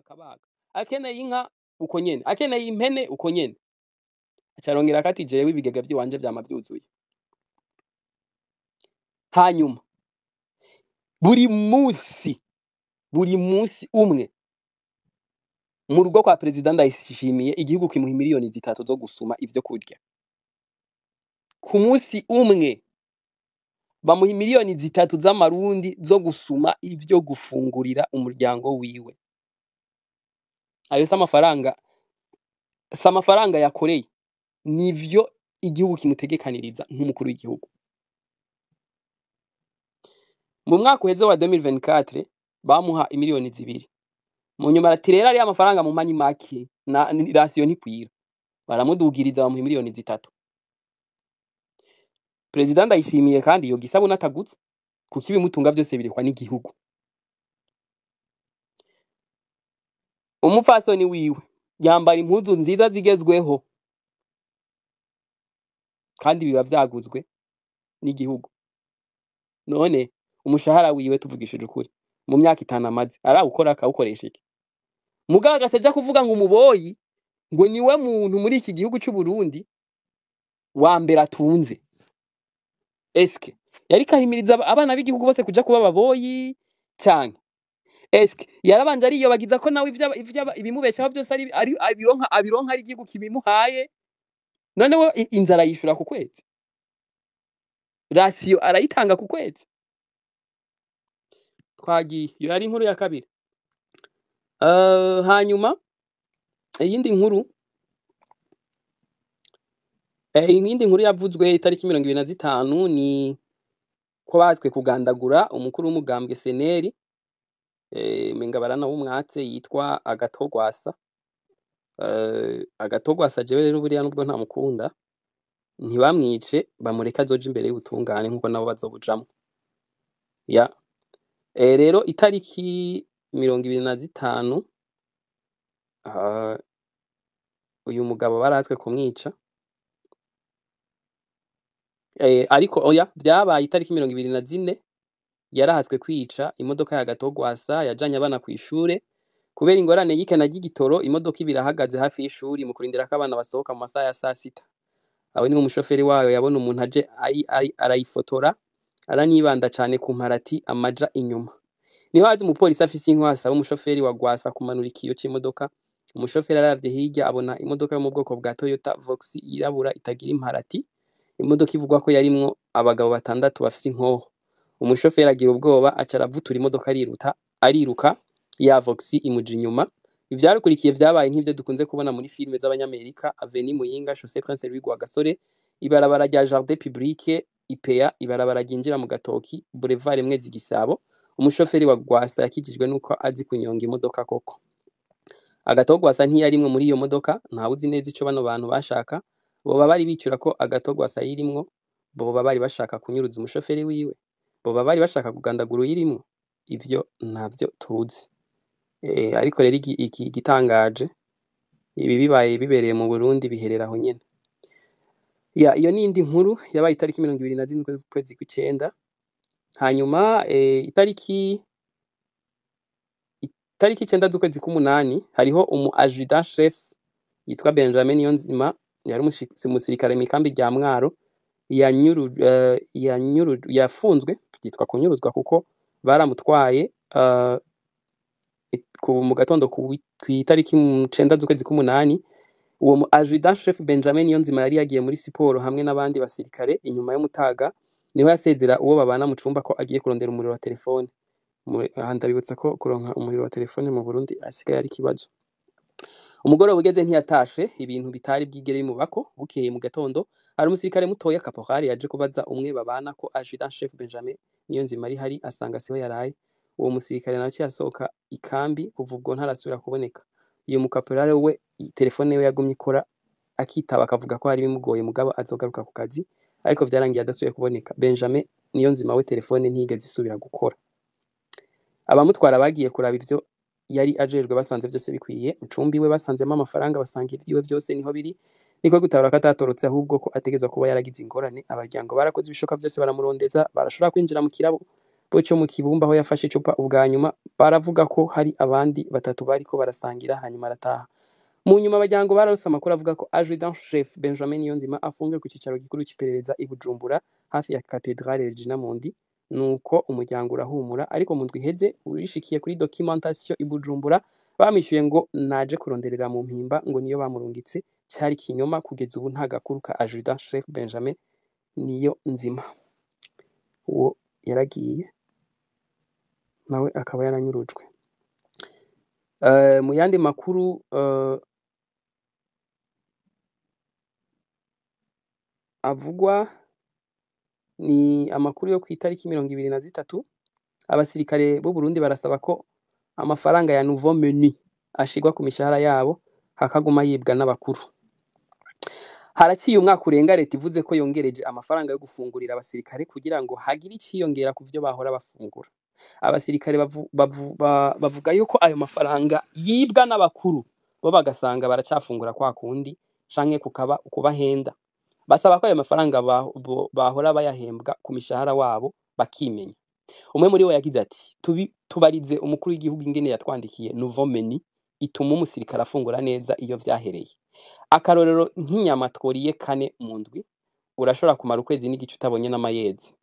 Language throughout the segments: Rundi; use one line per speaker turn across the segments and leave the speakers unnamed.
Akabaga. Akeneye inka, uko nyene. Akeneye impene, uko nyene. Acarongera akati: "Jewe ibigega vy'iwanje vyama vyuzuye." Hanyuma buri munsi, buri munsi umwe, mu rugo kwa Perezida Ndayishimiye, igihugu kimuha miliyoni 3 zo gusuma ivyo kurya. Ku munsi umwe bamuha miliyoni 3 z'amarundi zo gusuma ivyo gufungurira umuryango wiwe. Ayo si amafaranga, si amafaranga yakoreye, nivyo igihugu kimutegekaniriza nk'umukuru w'igihugu. Mu mwaka uheze wa 2024 bamuha imiliyoni 2. Mu nyuma ati: "Rero ariya amafaranga mumpa ni make, na ration ntikwira." Baramudugiriza, bamuha miliyoni 3. Perezida Ndayishimiye kandi yoga isabune ataguze, kuko ibimutunga vyose birikwa n'igihugu. Umupfasoni wiwe yambara impuzu nziza zigezweho, kandi biba vyaguzwe n'igihugu. None umushahara wiwe, tuvugishije ukuri, mu myaka 5 amaze arawukora, akawukoresha iki? Mugabo agaca kuvuga ngo umuboyi ngo niwe muntu muri iki gihugu c'u Burundi wa mbere atunze. Eske yariko ahimiriza abana b'igihugu bose kuja kuba ababoyi, canke eske yarabanje ariyobagiza ko nawe ibimubeshaho vyose ari abironka ari igihugu kibimuhaye? None we inzara yishura ku kwezi, ration arayitanga ku kwezi. Twagiye, iyo yari inkuru ya kabiri. Hanyuma iyindi nkuru, iyindi nkuru yavuzwe itariki 25 ni ko batswe kugandagura umukuru w'umugambwe Seneri, menga baranawumwatse, yitwa Agatogwasa. Agatogwasa jewe rero buriya nubwo ntamukunda, ntibamwice, bamureke azoja imbere y'ubutungane nkuko nabo bazobujamwo. Ya rero itariki 25, uyu mugabo baratswe kumwica. Ariko oya, vyabaye itariki 24. Yarahatswe kwica imodoka ya Gatogwasa yajanye abana kw'ishure. Kubera ingorane y'ikena ry'igitoro, imodoka iba irahagaze hafi y'ishuri mu kurindira ko abana basohoka mu masaha ya sasita. Aho niho umushoferi wayo yabona umuntu aje arayifotora, aranibanda cane ku mparati amaja inyuma. Niho haza umupolisi afise inkwi, asaba umushoferi wa Gwasa kumanura ikiyo c'imodoka. Umushoferi aravye hirya, abona imodoka yo mu bwoko bwa Toyota Vox yirabura itagira imparati, imodoka ivugwa ko yarimwo abagabo batandatu bafise inkoho. Umushoferi agira ubwoba, aca aravutura imodoka, ariruta, ariruka, ya Vox imuja inyuma. Ivyarukurikiye vyabaye nk'ivyo dukunze kubona muri filime z'abanyamerika. Avenue Muyinga, Chaussée Prince Louis Rwagasore, ibarabara rya Jardin Public IPA, ibarabara ryinjira mu Gatoki, Boulevard Mwezi Gisabo. Umushoferi wa Gwasa yakijijwe nuko azi kunyonga imodoka koko. Agatogwasa ntiyarimwo muri iyo modoka. Ntawuzi neza ico bano bantu bashaka. Boba bari bicura ko Agatogwasa yirimwo? Boba bari bashaka kunyuruza umushoferi wiwe? Boba bari bashaka kugandagura uyirimwo? Ivyo ntavyo tuzi. Ariko rero iki igitangaje, ibi bibaye bibereye mu Burundi, biherera aho nyene. Ya, iyo ni indi nkuru yabaye itariki 24 z'ukwezi kw'icenda. Hanyuma itariki 9 z'ukwezi k'umunani, hariho umu adjudant chef yitwa Benjamin Niyonzima, yari umusirikare mw'ikambi rya Mwaro, yafunzwe, byitwa kunyuruzwa kuko baramutwaye mu gatondo kw'itariki 9 z'ukwezi k'umunani. Uwo mu adjudant chef Benjamin Niyonzima yari yagiye muri siporo hamwe n'abandi basirikare. Inyuma y'umutaga niho yasezera uwo babana mu cumba ko agiye kurondera umuriro wa telefone. Aha ndabibutsa ko kuronka umuriro wa telefone mu Burundi asigaye ari ikibazo. Umugoroba ugeze ntiyatashe, ibintu bitari bwigere bimubako. Bukeye mu gatondo, hari umusirikare mutoya caporal yaje kubaza umwe babana ko adjudant chef Benjamin Niyonzima ari hari, asanga siho yaraye. Uwo musirikare nawe yaciye asohoka ikambi, kuva ubwo ntarasubira kuboneka. Uyo mukaporale we, telefone yiwe yagumye ikora, akitaba akavuga ko hari bimugoye mugabo azogaruka ku kazi, ariko vyarangiye adasubiye kuboneka. Benjamin Niyonzima we telefone ntiyigeze isubira gukora. Abamutwara bagiye kuraba ivyo yari ajejwe, basanze vyose bikwiye. Mu cumba iwe basanzemo amafaranga, basanga ivyiwe vyose niho biri, niko gutahura ko atatorotse, ahubwo ko ategerezwa kuba yaragize ingorane. Abaryango barakoze ibishoboka vyose, baramurondeza, barashobora kwinjira mu kirabo. Bo co mu Kibumba aho yafashe icupa ubwa nyuma, baravuga ko hari abandi batatu bariko barasangira, hanyuma arataha. Mu nyuma abajyango bararose amakuru avuga ko adjudant chef Benjamin Niyonzima afungiwe ku cicaro gikuru c'iperereza i Bujumbura hafi ya Cathédrale Regina Mundi. Nuko umuryango urahumura, ariko mu ndwi iheze urishikiye kuri documentation i Bujumbura bamwishuye ngo naje kuronderera mu Mpimba, ngo niyo bamurungitse. Cari kinyoma. Kugeza ubu nta gakuru ka adjudant chef Benjamin Niyonzima. Uwo yaragiye nawe akaba yaranyurujwe. Mu yandi makuru avugwa ni amakuru yo kw'itariki 23. Abasirikare b'u Burundi barasaba ko amafaranga ya nouveau menu ashirwa ku mishahara yabo, hakaguma yibwa n'abakuru. Haraciye umwaka urenga leta ivuze ko yongereje amafaranga yo gufungurira abasirikare kugira ngo hagire iciyongera ku vyo bahora bafungura. Abasirikare bavuga yuko ayo mafaranga yibwa n'abakuru, bo bagasanga baracafungura kwa kundi canke kukaba kubahenda. Basaba ko ayo mafaranga bahora bayahembwa ku mishahara wabo bakimenya. Umwe muri bo yagize ati: Tubarize umukuru w'igihugu ingene yatwandikiye nouveau menu ituma umusirikare afungura neza iyo vyahereye. Akarorero nk'inyama tworiye kane mu ndwi, urashobora kumara ukwezi n'igice utabonye n'amayezi.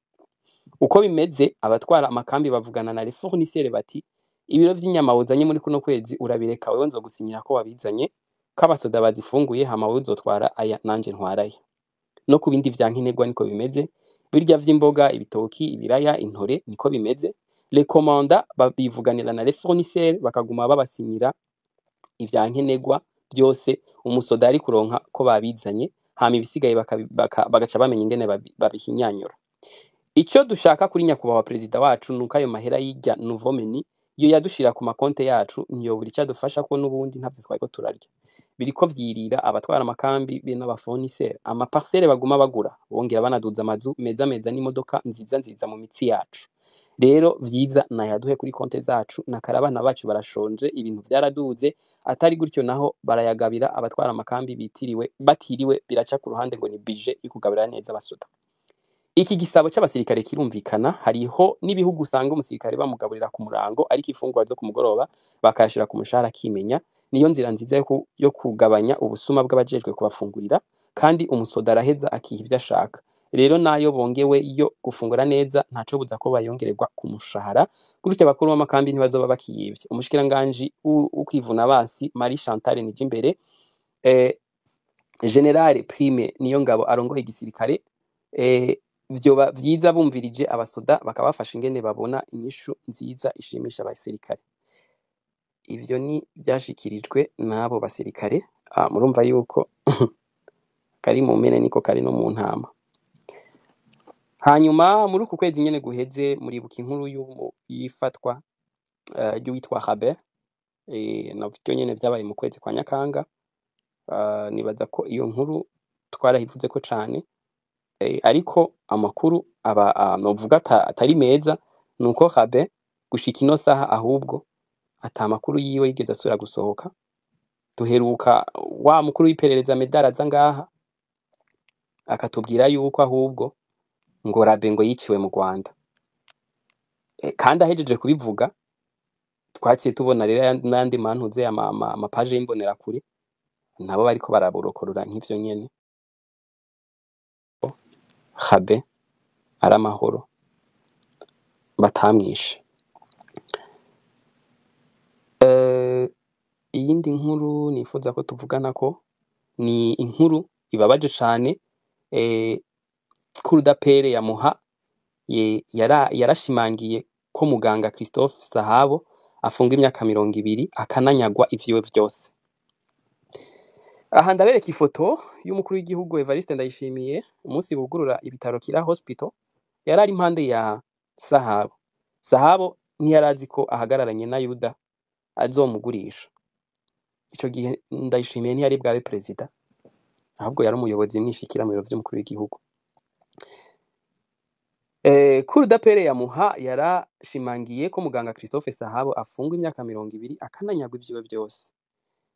Uko bimeze, abatwara amakambi bavugana na les fournisseurs bati: ibiro vy'inyama wuzanye muri kuno kwezi urabireka, wewe nzogusinyira ko wabizanye, ko abasoda bazifunguye, hama wewe uzotwara aya nanje ntwaraye. No ku bindi vya nkenerwa niko bimeze, birya vy'imboga, ibitoki, ibiraya, intore niko bimeze. Les commandants babivuganira na les fournisseurs bakaguma babasinyira ivya nkenerwa vyose umusoda ari kuronka ko babizanye, hama ibisigaye bagaca bamenya ingene babihinyanyura. Icyo dushaka kuri nyakubahwa perezida wacu nuko ayo mahera y'irya nouveau menu yo yadushira ku makonte yacu, ntiyobura ico adufasha, ko n'ubundi ntavyo twariko turarya. Biriko vyirira abatwara amakambi be n'abafournisseurs, amaparcelle baguma bagura, bongera banaduza amazu meza meza n'imodoka nziza nziza mu mitsi yacu. Rero vyiza nayaduhe kuri konte zacu, nakare abana bacu barashonje, ibintu vyaraduze. Atari gutyo naho barayagabira abatwara amakambi bitiriwe batiriwe biraca ku ruhande ngo ni budget yo kugabira neza abasoda. Iki gisabo c'abasirikare kirumvikana. Hariho n'ibihugu usanga umusirikare bamugaburira ku murango, ariko ifungurwa zo ku mugoroba bakayashira ku mushahara akimenya. Niyo nzira nziza yo kugabanya ubusuma bw'abajejwe kubafungurira, kandi umusoda araheza akiha ivyo ashaka. Rero nayo bongewe yo gufungura neza ntaco buza ko bayongererwa ku mushahara, gutyo abakuru b'amakambi ntibazoba bakiyivye. Umushikiranganji w'ukwivuna basi Marie Chantal Nijimbere, General Prime Niyongabo arongoye igisirikare, vyoba vyiza bumvirije abasoda bakabafasha ingene babona inyishu nziza ishimisha abasirikare. Ivyo ni vyashikirijwe n'abo basirikare. Murumva yuko kari mu mpene niko kari no mu ntama. Hanyuma muri uku kwezi nyene guheze, muribuka inkuru y'ifatwa ry'uwitwa Habe, navyo nyene vyabaye mu kwezi kwa Nyakanga. Nibaza ko iyo nkuru twarayivuzeko cane, ariko amakuru aba novuga atari meza nuko Habe gushika ino saha ahubwo ata makuru yiwe yigeze asubira gusohoka. Duheruka wa mukuru w'iperereza Medard aza ngaha akatubwira yuko ahubwo ngo Rabe ngo yiciwe mu Rwanda. Kandi ahejeje kubivuga twaciye tubona rero n'ayandi mantuze amapaje y'imbonerakure nabo bariko baraborokorora nk'ivyo nyene. Habe ari amahoro batamwishe. Iyindi nkuru nifuza ko tuvugana ko ni inkuru ibabaje cane. Cour d'appel ya Muha yarashimangiye ko muganga Christophe Sahabo afunga imyaka 20 akananyagwa ivyiwe vyose. Aha ndabereka ifoto y'umukuru w'igihugu Evariste Ndayishimiye umunsi bugurura ibitaro Kira Hospital, yari ari impande ya Sahabo. Sahabo ntiyarazi ko ahagararanye na Yuda azomugurisha. Ico gihe Ndayishimiye ntiyari bwabe perezida, ahubwo yari umuyobozi mwishikira mu biro vy'umukuru w'igihugu. Cour d'appel ya Muha yarashimangiye ko muganga Christophe Sahabo afungwa imyaka 20 akananyagwa ivyiwe vyose.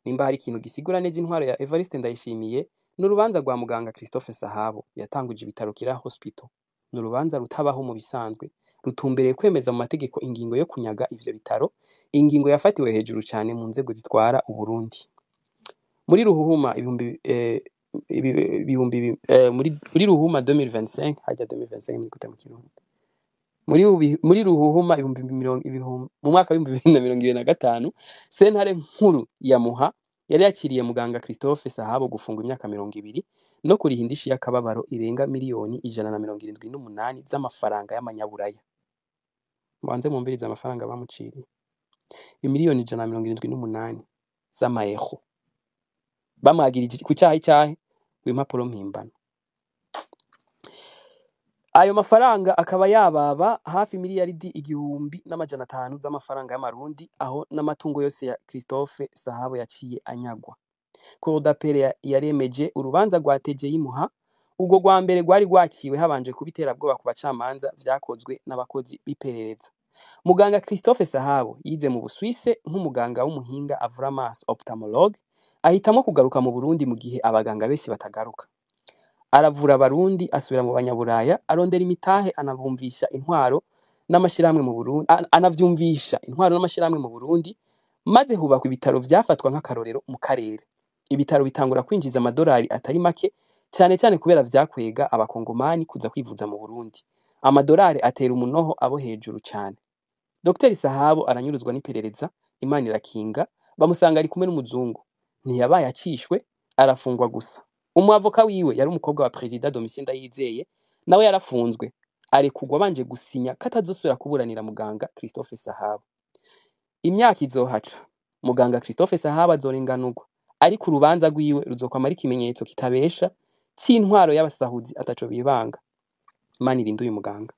Nimba hari ikintu gisigura neza intwaro ya Evariste Ndayishimiye n'urubanza rwa muganga Christophe Sahabo yatanguje ibitaro Kira Hospital. Ni urubanza rutabaho mu bisanzwe, rutumbereye kwemeza mu mategeko ingingo yo kunyaga ivyo bitaro, ingingo yafatiwe hejuru cane mu nzego zitwara Uburundi. Muri Ruhuhuma ibihumbi ibihumbi muri Ruhuma 2025, hajya 2025 muri gute mu Kirundi? Muri Ruhuhuma ibihumbi mirongo ibihumbi mu mwaka w'2025, sentare nkuru ya Muha yari yakiriye muganga Christophe Sahabo gufungwa imyaka 20 no kuriha indishi y'akababaro irenga miliyoni 178 z'amafaranga y'amanyaburaya. Mubanze mwumvirize amafaranga bamuciriye, imiliyoni 178 z'amaeho bamwagirije ku cyaha icyahe w'impapuro mpimbano. Ayo mafaranga akaba yababa hafi miliyaridi 1,500 z'amafaranga y'amarundi, aho n'amatungo yose ya Christophe Sahabo yaciye anyagwa. Cour d'appel yaremeje urubanza rwa TJ Muha, urwo rwa mbere rwari rwakiwe habanje kuba iterabwoba ku bacamanza vyakozwe n'abakozi b'iperereza. Muganga Christophe Sahabo yize mu Busuwise nk'umuganga w'umuhinga avura amaso ophthalmologue, ahitamwo kugaruka mu Burundi mu gihe abaganga benshi batagaruka. Aravura abarundi, asubira mu banyaburaya, arondera imitahe, anabumvisha intwaro n'amashirahamwe mu Burundi, anavyumvisha intwaro n'amashirahamwe mu Burundi, maze hubakwa ibitaro vyafatwa nk'akarorero mu karere. Ibitaro bitangura kwinjiza amadolari atari make, cane cane kubera vyakwega abakongomani kuza kwivuza mu Burundi. Amadolari atera umunoho abo hejuru cane. Dr Sahabo aranyuruzwa n'iperereza, Imana irakinga, bamusanga ari kumwe n'umuzungu. Ntiyabaye acishwe, arafungwa gusa. Umwavoka wiwe yari umukobwa wa Perezida Domitien Ndayizeye, nawe yarafunzwe, arekurwa abanje gusinya ko atazosubira kuburanira muganga Christophe Sahabo. Imyaka izohaca, muganga Christophe Sahabo azorenganurwa, ariko urubanza rwiwe ruzokwama ari ikimenyetso kitabesha c'intwaro y'abasahuzi ataco bibanga. Imana irinde uyu muganga.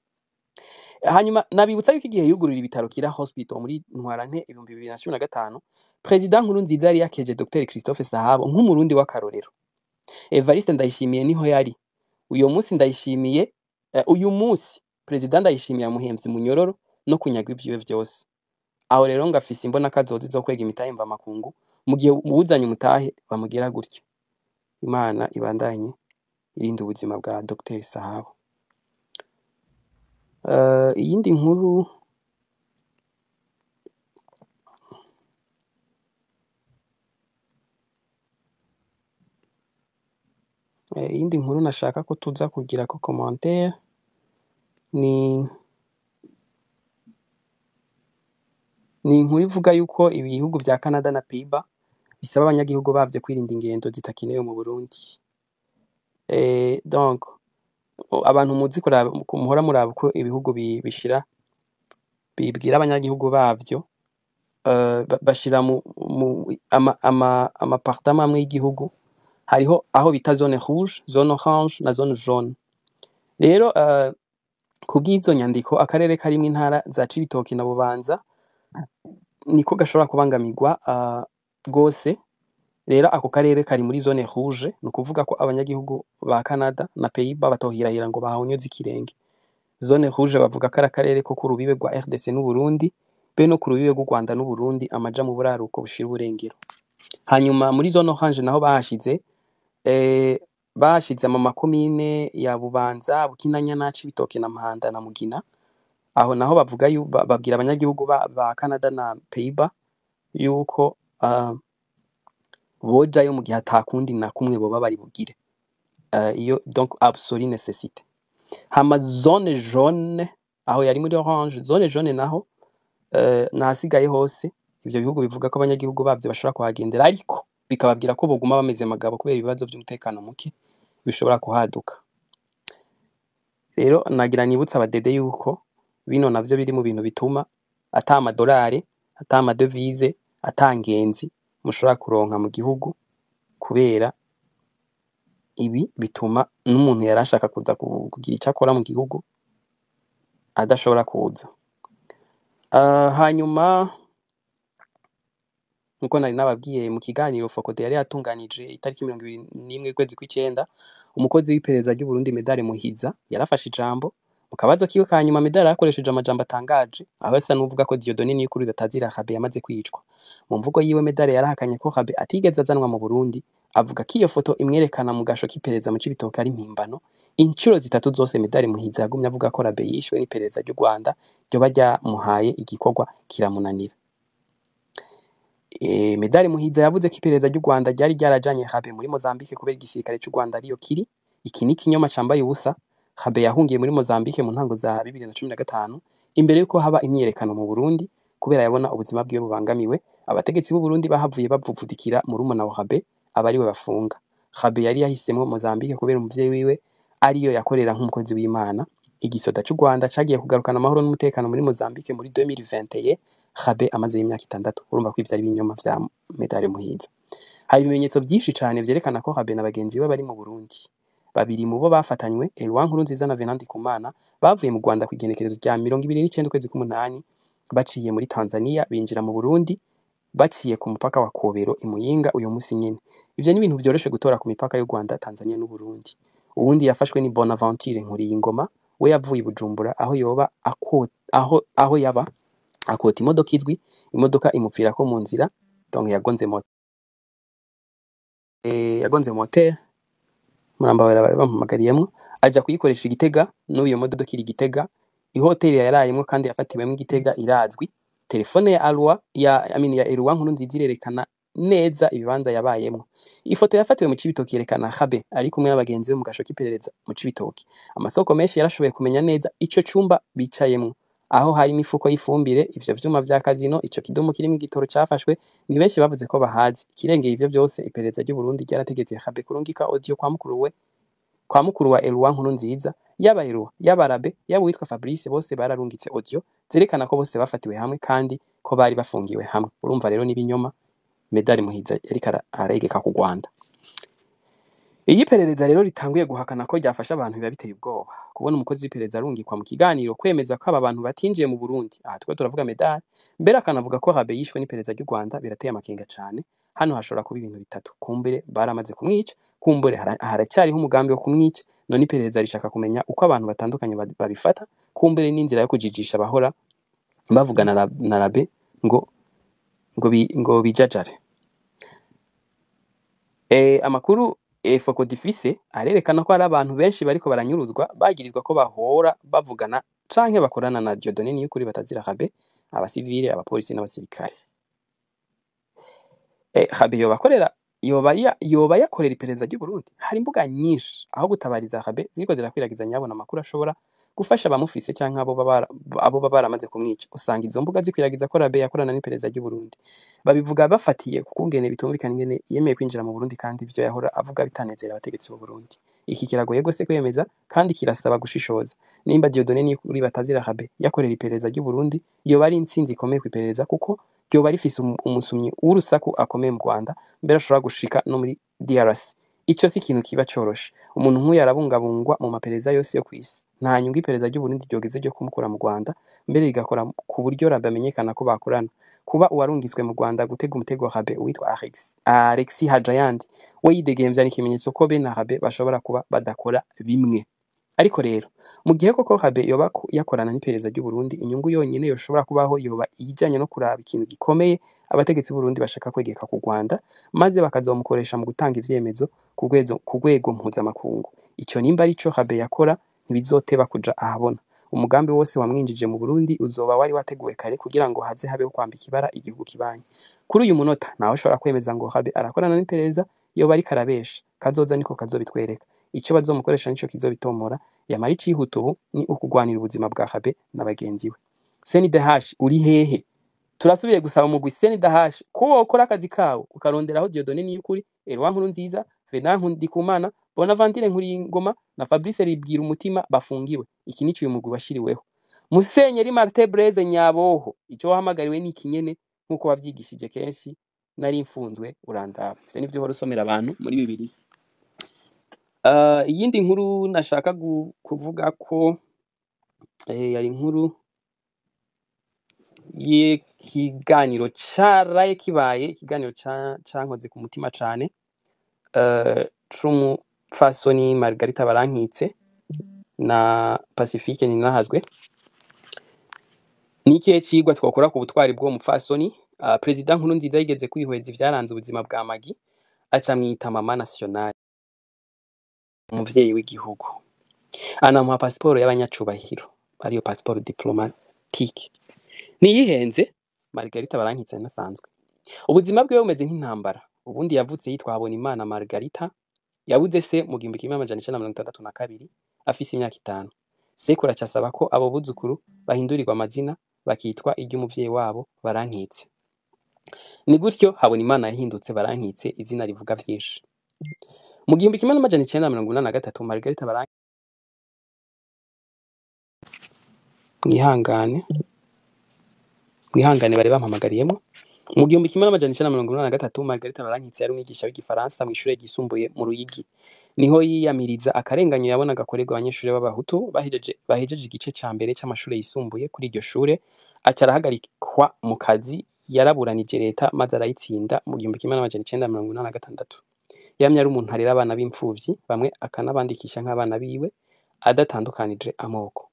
Hanyuma nabibutsa yuko igihe yugurura ibitaro Kira Hospital muri Ntwarante 2015, Perezida Nkurunziza yari yakeje Dr Christophe Sahabo nk'umurundi w'akarorero. Evariste Ndayishimiye niho yari. Uyo munsi Ndayishimiye, uyu munsi Perezida Ndayishimiye amuhemvye umunyororo no kunyagwa ivyiwe vyose. Aho rero ngo afise imbona kazoza zo kwega imitahe mvamakungu, mu gihe uwuzanye umutahe bamugira gutya. Imana ibandanye irinde ubuzima bwa Dr Sahabo. Iyindi nkuru nashaka ko tuza kugira ko commentaire ni inkuru ivuga yuko ibihugu vya Canada na Pays-Bas bisaba abanyagihugu bavyo kwirinda ingendo zitakenewe mu Burundi. Donc abantu muzi kuraba, muhora muraba uko ibihugu bishira bibwira abanyagihugu bavyo, bashira mu ama amwe y'igihugu, hariho aho bita zone rouge, zone orange na zone jaune. Rero kubw'izo nyandiko akarere karimwo intara za Cibitoke na Bubanza niko gashobora kubangamirwa gose. Rero ako karere kari muri zone rouge, ni ukuvuga ko abanyagihugu ba Canada na Pays-Bas batohirahira ngo bahonyoze ikirenge. Zone rouge bavuga ko ari akarere ko ku rubibe rwa RDC n'Uburundi, be no ku rubibe rw'u Rwanda n'Uburundi, amaja mu buraruko bushira uburengero. Hanyuma muri zone orange naho bahashize ama makomine ya Bubanza, Bukinanyana, Cibitoke na Mpanda na Mugina. Aho naho bavuga babwira abanyagihugu ba Canada na Pays-Bas yuko bojayo mu gihe atakundi na kumwe boba bari bugire. Iyo donc absolue nécessité. Hama zone jaune aho yari muri orange, zone jaune naho nahasigaye hose ivyo bihugu bivuga ko abanyagihugu bavyo bashobora kuhagendera, ariko bikababwira ko boguma bameze magabo kubera ibibazo vy'umutekano muke bishobora kuhaduka. Rero nagira nibutsa abadede yuko bino navyo biri mu bintu bituma ata amadolari, ata amadevise, ata ngenzi mushobora kuronka mu gihugu, kubera ibi bituma n'umuntu yarashaka kuza kugira ico akora mu gihugu adashobora kuza. Hanyuma nkuko nari nababwiye mu kiganiro Fokode yari yatunganije itariki 21 ukwezi kw'icenda, umukozi w'iperereza ry'Uburundi Medare Muhiza yarafashe ijambo Mu kabazo kiwe ka nyuma, Medard yakoresheje amajambo atangaje, aho asa n'uvuga ko Dieudonné Niyukuri batazira Rabe yamaze kwicwa. Mu mvugo yiwe, Medard yarahakanye ko Rabe atigeze azanwa mu Burundi, avuga ko iyo foto imwerekana mu gasho k'iperereza mu Cibitoke ari impimbano. Incuro zitatu zose Medard Muhiza yagumye avuga ko Rabe yishwe n'iperereza ry'u Rwanda ryoba ryamuhaye igikorwa kiramunanira. Medard Muhiza yavuze ko iperereza ry'u Rwanda ryari ryarajanye Rabe muri Mozambique kubera igisirikare c'u Rwanda ariyo kiri. Iki ni ikinyoma cambaye ubusa. Rabe yahungiye muri Mozambique mu ntango za 2015 imbere yuko haba imyiyerekano mu Burundi, kubera yabona ubuzima bwiwe bubangamiwe. Abategetsi b'u Burundi bahavuye bavuvudikira murumuna wa Rabe aba ariwe bafunga. Rabe yari yahisemwo Mozambique kubera umuvyeyi wiwe ariyo yakorera nk'umukozi w'Imana. Igisoda c'u Rwanda cagiye kugarukana amahoro n'umutekano muri Mozambique muri 2021, Rabe amazeyo imyaka 6. Urumva ko ivyo ari ibinyoma vya Medard Muhiza. Hari ibimenyetso vyinshi cane vyerekana ko Rabe na bagenzi be bari mu Burundi. Babiri mu bo bafatanywe, Eloi Nkurunziza na Venant Ndikumana, bavuye mu Rwanda kw'igenekerezo rya 29 ukwezi k'umunani, baciye muri Tanzania binjira mu Burundi baciye ku mupaka wa Kobero i Muyinga uyo musi nyene. Ivyo ni ibintu vyoroshe gutora ku mipaka y'u Rwanda, Tanzania n'u Burundi. Uwundi yafashwe ni Bonaventure Nkuriyingoma, we yavuye i Bujumbura aho yoba aho yaba akota imodoka izwi, imodoka imupfirako mu nzira, donc yagonze moto, yagonze moteur, murambabara bari bampamagariyemwo, aja kuyikoresha i Gitega. N'ubu iyo modoka iri i Gitega, ihoteli yarayemwo kandi yafatiwemwo i Gitega irazwi. Telefone ya Alwa ya I mean ya Eloi Nkurunziza irerekana neza ibibanza yabayemwo. Ifoto yafatiwe mu Cibitoke yerekana Rabe ari kumwe n'abagenzi be mu gasho k'iperereza mu Cibitoke. Amasoko menshi yarashoboye kumenya neza ico cumba bicayemwo, aho hari imifuko y'ifumbire, ivyo vyuma vya kazino, ico kidumu kirimwo igitoro cafashwe. Ni benshi bavuze ko bahazi. Ikirengeye ivyo vyose, iperereza ry'u Burundi ryarategetse Rabe kurungika audio kwa mukuru we, kwa mukuru wa Eloi Nkurunziza. Yaba Eloi, yaba Rabe, yaba uwitwa Fabrice, bose bararungitse audio zerekana ko bose bafatiwe hamwe kandi ko bari bafungiwe hamwe. Urumva rero n'ibinyoma Medard Muhiza yariko aregeka ku Rwanda. Iyo iperereza rero ritanguye guhakana ko ryafashe abantu, biba biteye ubwoba. Kubona umukozi w'iperereza arungikwa mu kiganiro kwemeza ko aba bantu batinjiye mu Burundi, aha turiko turavuga Medard, mbere akanavuga ko Rabe yishwe n'iperereza ry'u Rwanda, birateye amakenga cane. Hano hashobora kuba ibintu bitatu: kumbure baramaze kumwica, kumbure haracyariho umugambi wo kumwica, none iperereza rishaka kumenya uko abantu batandukanye babifata, kumbure n'inzira yo kujijisha abahora bavugana na Rabe ngo bijajare. Amakuru Foko difise arerekana ko hari abantu benshi bariko baranyuruzwa bagirizwa ko bahora bavugana canke bakorana na Dieudonné Niyukuri batazira Rabe, abasivile, abapolisi n'abasirikare. Rabe yoba yakorera iperereza ry'u Burundi. Hari imbuga nyinshi aho gutabariza Rabe ziriko zirakwiragiza nyabona amakuru ashobora gufasha abamufise canke abo baba baramaze kumwica. Usanga izo mbuga zikwiragiza ko Rabe yakorana n'iperereza ry'u Burundi. Babivuga bafatiye ku kungene bitumvikana ingene yemeye kwinjira mu Burundi kandi ivyo yahora avuga bitanezera abategetsi b'u Burundi. Iki kiragoye gose kwemeza kandi kirasaba gushishoza. Nimba Dieudonné Niyukuri batazira Rabe yakorera iperereza ry'u Burundi, yoba ari intsinzi ikomeye kw'iperereza, kuko ryoba rifise umusumyi w'urusaku akomeye mu Rwanda, mbere ashobora gushika no muri DRC. Ico si ikintu kiba coroshe. Umuntu nk'uyu arabungabungwa mu maperereza yose yo kw'isi. Nta nyungu iperereza ry'u Burundi ryogeze ryo kumukura mu Rwanda, mbere rigakora ku buryo Rabe amenyekana ko bakorana. Kuba uwarungitswe mu Rwanda gutega umutego Rabe, uwitwa Alexis Hajayandi, we yidegemvya, ni ikimenyetso ko be na Rabe bashobora kuba badakora bimwe. Ariko rero, mu gihe koko Rabe yoba yakorana n'iperereza ry'u Burundi, inyungu yonyene yoshobora kubaho yoba iyijanye no kuraba ikintu gikomeye abategetsi b'u Burundi bashaka kwegeka ku Rwanda, maze bakazomukoresha mu gutanga ivyemezo ku rwego mpuzamakungu. Ico nimba arico Rabe yakora, ntibizoteba kuja ahabona. Umugambi wose wamwinjije mu Burundi uzoba wari wateguwe kare kugira ngo haze habeho kwambika ibara igihugu kibanyi. Kuri uyu munota ntawe ushobora kwemeza ngo Rabe arakorana n'iperereza, yoba ariko arabesha. Kazoza niko kazobitwereka. Ico bazomukoresha nico kizobitomora. Yamara icihuta ubu ni ukugwanira ubuzima bwa Rabe na bagenzi we. CNDH uri hehe? Turasubiye gusaba umugwi CNDH ko wokora akazi kawo ukaronderaho Dieudonné Niyukuri, Eloi Nkurunziza, Venant Ndikumana, Bonaventure Nkuriyingoma na Fabrice Ribwira umutima bafungiwe. Iki nico uyu mugwi washiriweho. Musenyeri Martin Blaise Nyaboho, ico wahamagariwe ni iki nyene nkuko wavyigishije kenshi, nari mfunzwe urandaba. Ivyo nivyo uhora usomera abantu muri Bibiliya. Iyindi nkuru nashaka kuvuga ko yari inkuru y'ikiganiro caraye kibaye, ikiganiro cankoze ku mutima cane, c'umupfasoni Margarita Barankitse. na Pacifique Ninahazwe. Ni ikihe cigwa twokora ku butwari bw'uwo mupfasoni? Perezida Nkurunziza yigeze kwihweza ivyaranze ubuzima bwa Magi, aca amwita mama nationale, umuvyeyi w'igihugu, anamuha pasiporo y'abanyacubahiro, ariyo pasiporo diplomatique. Ntiyihenze, Margarita Barankitse ntasanzwe. Ubuzima bwiwe bumeze nk'intambara. Ubundi yavutse yitwa Habonimana Margarita, yabuze se mu 1962 afise imyaka 5. Sekuru aca asaba ko abo buzukuru bahindurirwa amazina bakitwa iry'umuvyeyi wabo Barankitse. Ni gutyo Habonimana yahindutse Barankitse, izina rivuga vyinshi. Mu 1983 Margarita Barankitse, mwihangane mwihangane bari bampamagariyemwo. Mu 1983 Margarita Barankitse yari umwigisha w'igifaransa mw'ishure ryisumbuye mu Ruyigi. Niho yiyamiriza akarenganyo yabona gakorerwa abanyeshure b'abahutu bahejeje igice ca mbere c'amashure yisumbuye kuri iryo shure, aca arahagarikwa mu kazi. Yaraburanije leta maze arayitsinda mu 1986. Yamye ari umuntu arera abana b'imfuvyi, bamwe akanabandikisha nk'abana biwe, adatandukanije amoko.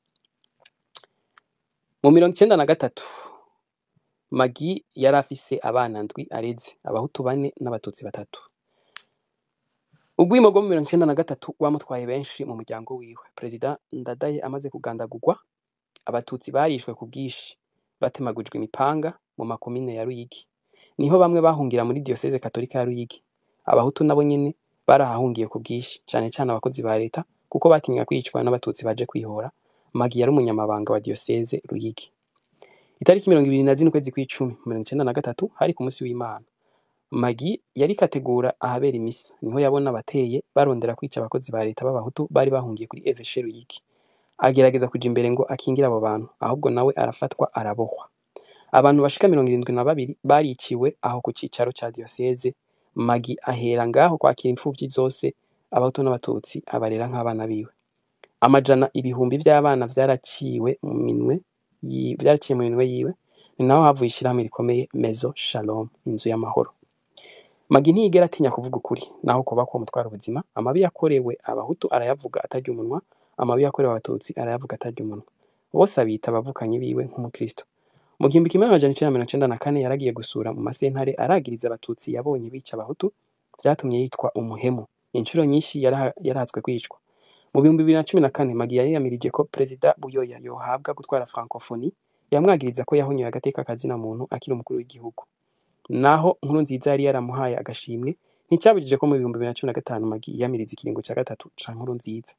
Mu 93 Magi yari afise abana 7 areze, abahutu 4 n'abatutsi 3. Urwimo rwo mu 93 rwamutwaye benshi mu muryango wiwe. Perezida Ndadaye amaze kugandagurwa, abatutsi barishwe ku bwinshi, batemagujwe imipanga mu makomine ya Ruyigi. Niho bamwe bahungira muri diyoseze katolika ya Ruyigi. Abahutu nabo nyene barahahungiye ku bwinshi, cane cane abakozi ba leta, kuko batinya kwicwa n'abatutsi baje kwihora. Magi yari umunyamabanga wa diyoseze Ruyigi. Itariki 24 ukwezi kw'icumi 1993 hari ku musi w'Imana. Magi yariko ategura ahabera imisa, niho yabona abateye barondera kwica abakozi ba leta b'abahutu bari bahungiye kuri Eveshe Ruyigi. Agerageza kuja imbere ngo akingire abo bantu, ahubwo nawe arafatwa arabohwa. Abantu bashika 72 bariciwe aho ku cicaro ca diyoseze. Magi ahera ngaho kwakira imfuvyi zose, abahutu n'abatutsi, abarera nk'abana biwe. Amajana ibihumbi vy'abana vyaraciwe mu minwe vyaraciye mu minwe yiwe. Ni naho havuye ishirahamwe rikomeye Maison Shalom, inzu y'amahoro. Magi ntiyigera atinya kuvuga ukuri, naho kuba ko mutwara ubuzima. Amabi yakorewe abahutu arayavuga atarya umunwa, amabi yakorewe abatutsi arayavuga atarya umunwa. Bose abita abavukanyi biwe nk'umukristo. Mu 1994 yaragiye gusura mu masentare, aragiriza abatutsi yabonye bica abahutu, vyatumye yitwa umuhemu. Incuro nyinshi yarahatswe kwicwa. Mu 2014 Magi yariyamirije ko Perezida Buyoya yohabwa gutwara Francophonie, yamwagiriza ko yahonyoye agateka kazina muntu akiri umukuru w'igihugu. Naho Nkurunziza yari yaramuhaye agashimwe, nticabujije ko mu 2015 Magi yiyamiriza ikiringo ca gatatu ca Nkurunziza.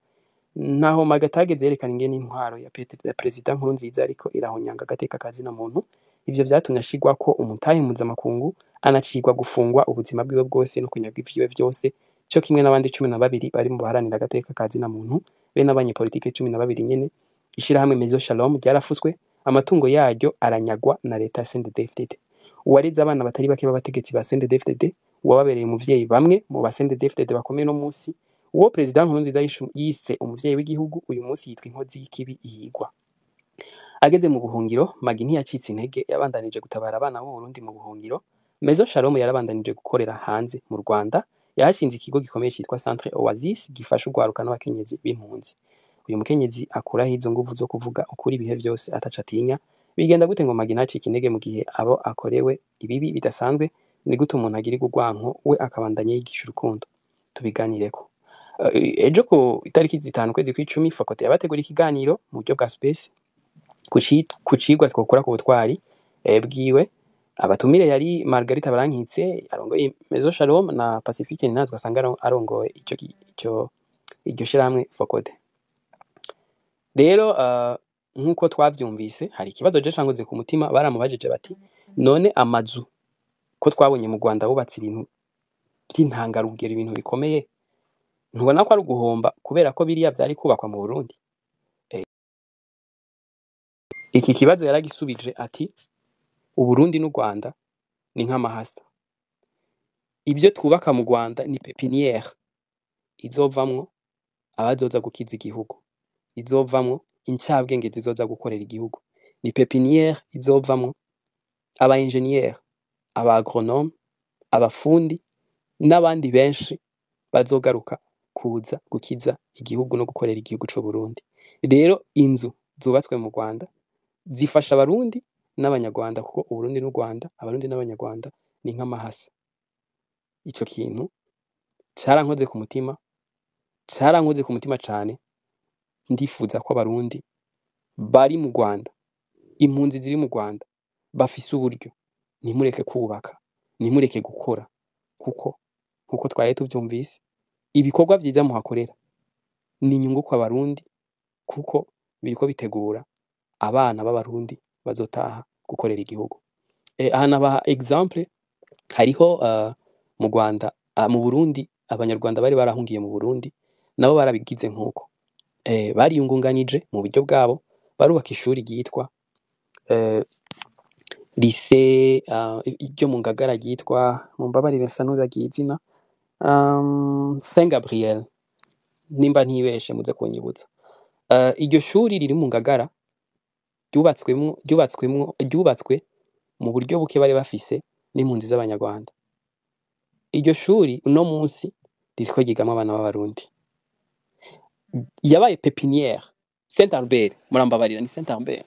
Naho Magi atageze yerekana ingene intwaro ya Perezida Nkurunziza ariko irahonyanga agateka kazina muntu, ivyo vyatumye ashirwako umutahe mpuzamakungu, anacirwa gufungwa ubuzima bwiwe bwose no kunyagwa ivyiwe vyose, co kimwe n'abandi 12 bari mu baharanira agateka kazina muntu, be n'abanyepolitike 12 nyene. Ishirahamwe Maison Shalom ryarafuswe, amatungo yaryo aranyagwa na leta ya CNDD-FDD. Uwareze abana batari bake b'abategetsi ba CNDD-FDD, uwababereye umuvyeyi bamwe mu ba CNDD-FDD bakomeye no musi, uwo Perezida Nkurunziza yise umuvyeyi w'igihugu, uyu munsi yitwa inkozi y'ikibi ihigwa. Ageze mu buhungiro, Magi ntiyacitse intege, yabandanije gutabara abana b'u Burundi mu buhungiro. Maison Shalom yarabandanije gukorera hanze mu Rwanda, yahashinze ikigo gikomeye citwa Centre Oasis gifasha urwaruka n'abakenyezi b'impunzi. Uyu mukenyezi akuraho izo nguvu zo kuvuga ukuri ibihe vyose ataco atinya. Bigenda gute ngo Magi ntacike intege mu gihe abo akorewe ibibi bidasanzwe? Ni gute umuntu agirirwa urwanko we akabandanya yigisha urukundo? Tubiganireko. Ejo ku itariki 5 ukwezi kw'icumi Fakote yabategura ikiganiro mu buryo bwa space ku cigwa twokora ku butwari bwiwe. Abatumire yari Margarita Barankitse arongoye Maison Shalom na Pacifique Ninazwa asanga arongoye ico iryo shirahamwe Fokode. Rero nkuko twavyumvise, hari ikibazo je cankoze ku mutima. Baramubajije bati none amazu ko twabonye mu Rwanda bubatse ibintu by'intangarugero, ibintu bikomeye, ntubona ko ari uguhomba kubera ko biriya vyari kubakwa mu Burundi? Iki kibazo yaragisubije ati Uburundi n'u Rwanda ni nk'amahasa. Ibyo twubaka mu Rwanda ni pépinière izovamwo abazoza gukiza igihugu, izovamwo incabwenge zizoza gukorera igihugu, ni pépinière izovamwo aba ingénieur, aba agronome, abafundi n'abandi benshi bazogaruka Kuza gukiza igihugu no gukorera igihugu c'u Burundi. Rero inzu zubatswe mu Rwanda zifasha Abarundi n'Abanyarwanda, kuko Uburundi n'u Rwanda, Abarundi n'Abanyarwanda ni nk'amahasa. Ico kintu carankoze ku mutima, carankoze ku mutima cane. Ndifuza ko Abarundi bari mu Rwanda, impunzi ziri mu Rwanda, bafise uburyo, ntimureke kubaka, ntimureke gukora, kuko nkuko twari tuvyumvise, ibikorwa vyiza muhakorera ni inyungu ku Barundi, kuko biriko bitegura abana b'Abarundi bazotaha gukorera igihugu. Aha nabaha exemple, hariho mu Rwanda, mu Burundi, Abanyarwanda bari barahungiye mu Burundi nabo barabigize nkuko bariyungunganije mu buryo bwabo, barubaka ishuri ryitwa lycée ryo mu Ngagara ryitwa, mumbabarire nsa n'uwibagiye izina, Saint Gabriel nimba ntibeshe, muze kunyibutsa. Iryo shuri riri mu Ngagara ryubatswe mu buryo buke bari bafise n'impunzi z'Abanyarwanda. Iryo shuri uno munsi ririko ryigamwo abana b'Abarundi. Yabaye pépinière, Saint Albert, murambabarira, ni Saint Albert.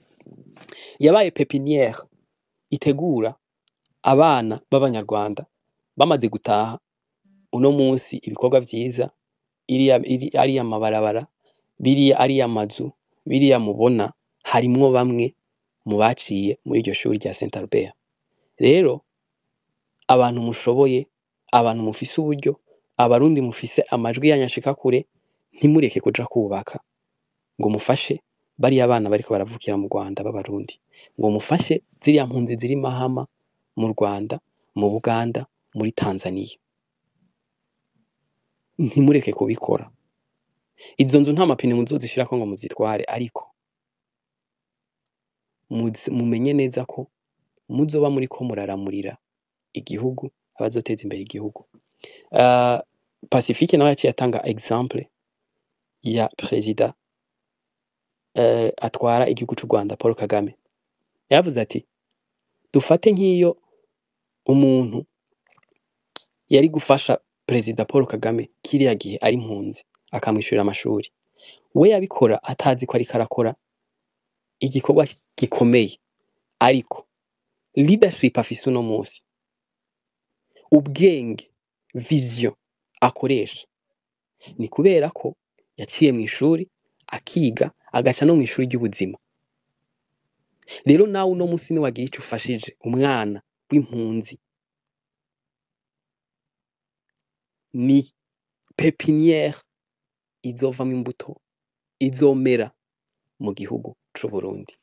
Yabaye pépinière itegura abana b'Abanyarwanda bamaze gutaha. Uno munsi ibikorwa vyiza, iriya ariya mabarabara, biriya ariya mazu, biriya mubona, harimwo bamwe mu baciye muri iryo shuri rya Saint Albert. Rero abantu mushoboye, abantu mufise uburyo, Abarundi mufise amajwi yanyu ashika kure, ntimureke kuja kubaka ngo mufashe bariya bana bariko baravukira mu Rwanda b'Abarundi, ngo mufashe ziriya mpunzi ziri Mahama mu Rwanda, mu Buganda, muri Tanzania. Ntimureke kubikora. Izo nzu nta mapine muzozishirako ngo muzitware, ariko mumenye neza ko muzoba muriko muraramurira igihugu, abazoteza imbere igihugu. Pacifique nawe yaciye atanga exemple ya perezida atwara igihugu c'u Rwanda, Paul Kagame. Yaravuze ati dufate nk'iyo umuntu yari gufasha perezida Paul Kagame kiriya gihe ari impunzi, akamwishurira amashuri, we yabikora atazi ko ariko arakora igikorwa gikomeye, ariko leadership afise uno munsi, ubwenge, vision akoresha, ni kubera ko yaciye mw'ishuri akiga, agaca no mw'ishuri ry'ubuzima. Rero nawe uno munsi niwagira ico ufashije umwana w'impunzi, ni pépinière izovamwo imbuto izomera mu gihugu c'u Burundi.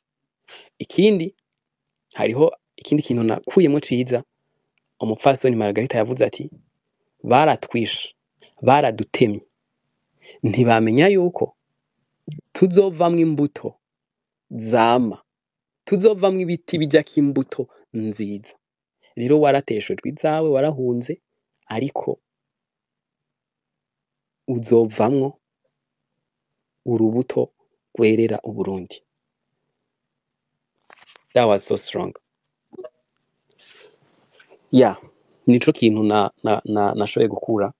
Ikindi, hariho ikindi kintu nakuyemwo ciza, umupfasoni Margarita yavuze ati baratwishe, baradutemye, ntibamenya yuko tuzovamwo imbuto zama, tuzovamwo ibiti bijako imbuto nziza. Rero warateshejwe izawe, warahunze, ariko uzovamwo urubuto rwerera Uburundi. That was so strong. Yeah, nico kintu na nashoboye gukura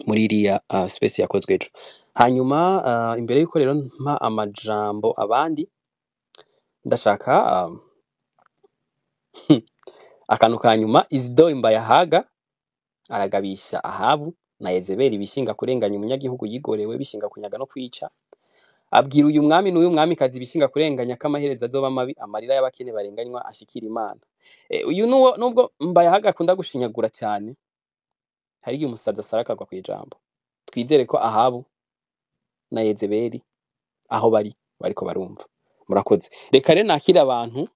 muri iriya space yakozwe ejo. Hanyuma imbere yuko rero mpa amajambo abandi, ndashaka akantu ka nyuma. Isidore Mbayahaga aragabisha Ahabu na Yezebeli bishinga kurenganya umunyagihugu yigorewe, bishinga kunyaga no kwica. Abwira uyu mwami n'uyu mwamikazi bishinga kurenganya ko amaherezo azoba mabi, amarira y'abakene barenganywa ashikira Imana. Uyu nuwo, nubwo Mbayahaga akunda gushinyagura cyane, hari igihe umusazi asara akagwa kw'ijambo. Twizere ko Ahabu na Yezebeli aho bari bariko barumva. Murakoze. Reka rero nakire abantu.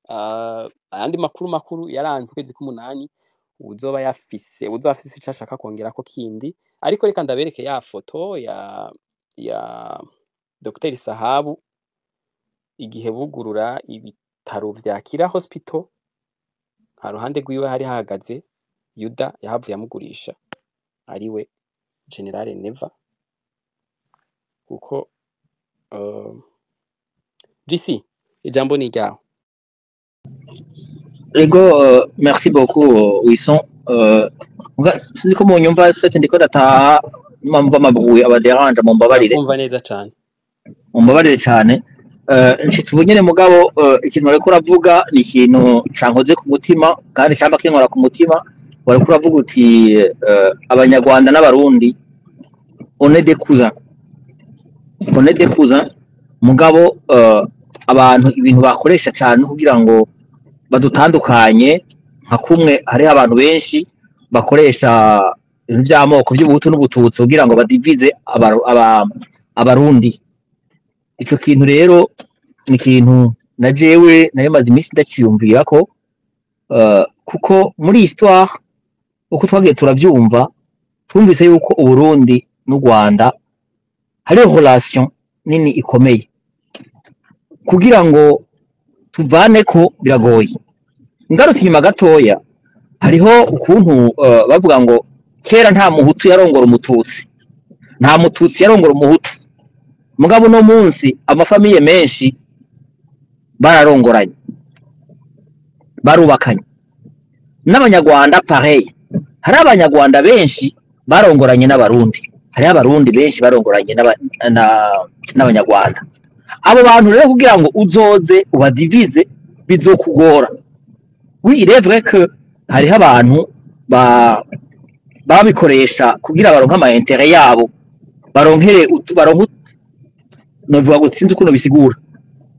Ayandi makuru makuru yaranze ukwezi k'umunani, uzoba yafise, uzoba afise ico ashaka kongerako kindi, ariko reka ndabereke ya foto ya Dr Sahabu igihe bugurura ibitaro vya Kira Hospital. Ha ruhande rwiwe hari hahagaze Yuda yahavuye amugurisha, ariwe General Neva, kuko GC, ijambo ni ryawe.
Ego, merci beaucoup, Wilson. Sinzi ko munyumva, swete ndiko ndataha. Nimba amabuye abaderanje, mumbabarire.
Turakumva neza cane.
Mumbabarire cyane. Nshitse ubu nyene, mugabo ikintu wariko uravuga ni ikintu cankoze ku mutima kandi camba kinkora ku mutima. Wariko uravuga uti Abanyarwanda n'Abarundi, on est des cousins, on est des cousins. Mugabo abantu ibintu bakoresha cyane kugira ngo badutandukanye, nka kumwe hariho abantu benshi bakoresha ibintu by'amoko by'ubuhutu n'ubututsi kugira ngo badivize Abarundi. Ico kintu rero ni ikintu na jewe nari maze iminsi ndaciyumvira ko kuko muri histoire uko twagiye turavyumva, twumvise yuko Uburundi n'u Rwanda hariho relation nini ikomeye. Kugira ngo tuvane ko biragoye. Ngarutse inyuma gatoya, hariho ukuntu bavuga ngo kera nta Muhutu yarongora Umututsi, nta Mututsi yarongora Umuhutu. Mugabo uno munsi ama familles menshi bararongoranye, barubakanye. N'Abanyarwanda pareil, hari Abanyarwanda benshi barongoranye n'Abarundi, hariho Abarundi benshi barongoranye n'Abanyarwanda. Abo bantu rero kugira ngo uzoze ubadivize bizokugora. Oui, il est vrai que hariho abantu babikoresha kugira baronke ama intérêts yabo, baronkere baronke, novuga ngo sinzi ukuntu bisigura.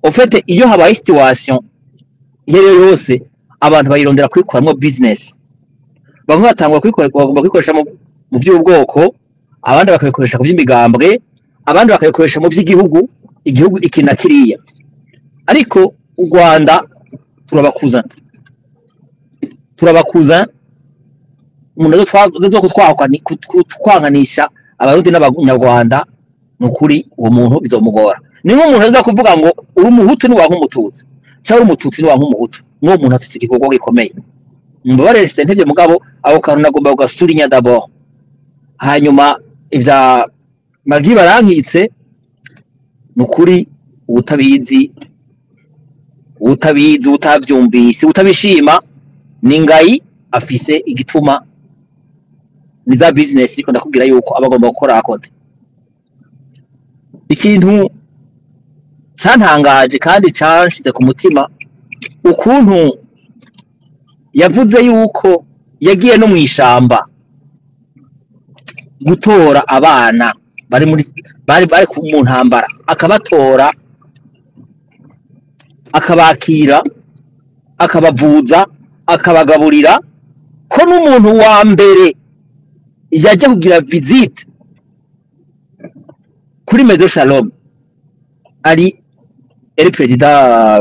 En fait, iyo habaye situation iyo ariyo yose, abantu bayirondera kuyikoramwo business. Bamwe batangwa bagomba kuyikoresha mu by'ubwoko, abandi bakabikoresha ku by'imigambwe, abandi bakabikoresha mu by'igihugu, igihugu iki na kiriya. Ariko u Rwanda turabakuza, turabakuza. Umuntu azo kutwankanisha Abarundi n'Abanyarwanda, ni ukuri uwo muntu bizomugora. Ni nk'umuntu aza kuvuga ngo uri Umuhutu niwanka Umututsi, cyangwa uri Umututsi niwanka Umuhutu. N'uwo muntu afise igikorwa gikomeye. Mumbabarire ntevye, mugabo ako kantu nagomba kugasurinya d'abord. Hanyuma ivya Magi barankitse, ni ukuri uwutabizi, uwutabizi, utavyumvise, utabishima ni ngayi afise igituma. Ni za business, ariko ndakubwira yuko aba agomba gukora akote. Ikintu cantangaje kandi canshize ku mutima, ukuntu yavuze yuko yagiye no mw'ishamba gutora abana bari muri bari mu ntambara, akabatora, akabakira, akabavuza, akabagaburira, ko n'umuntu wa mbere yajya kugira visite kuri Maison Shalom ari eri perezida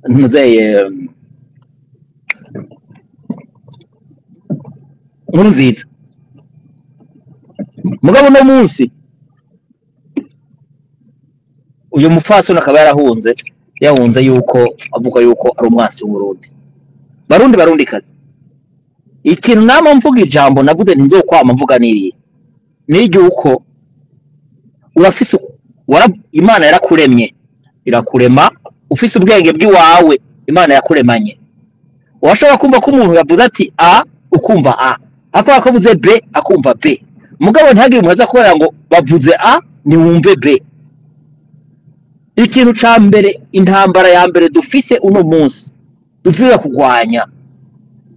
ntuzeye Nkurunziza. Mugabo no munsi uyu mupfasoni akaba yarahunze, yahunze yuko avuga yuko ari umwansi w'Uburundi. Barundi, Barundi kazi, ikintu nama mvuga, ijambo navuze ntizokwama mvuga niriye, ni ryuko urafise Imana yarakuremye, irakurema ufise ubwenge bw'iwawe. Imana yakuremanye washobora kumva ko umuntu yavuze ati a, ukumva a, ako akavuze b, akumva b. Mugabo ntihagire umuntu aza kubera ngo bavuze a niwumve b. Ikintu ca mbere, intambara ya mbere dufise uno munsi dupfira kurwanya,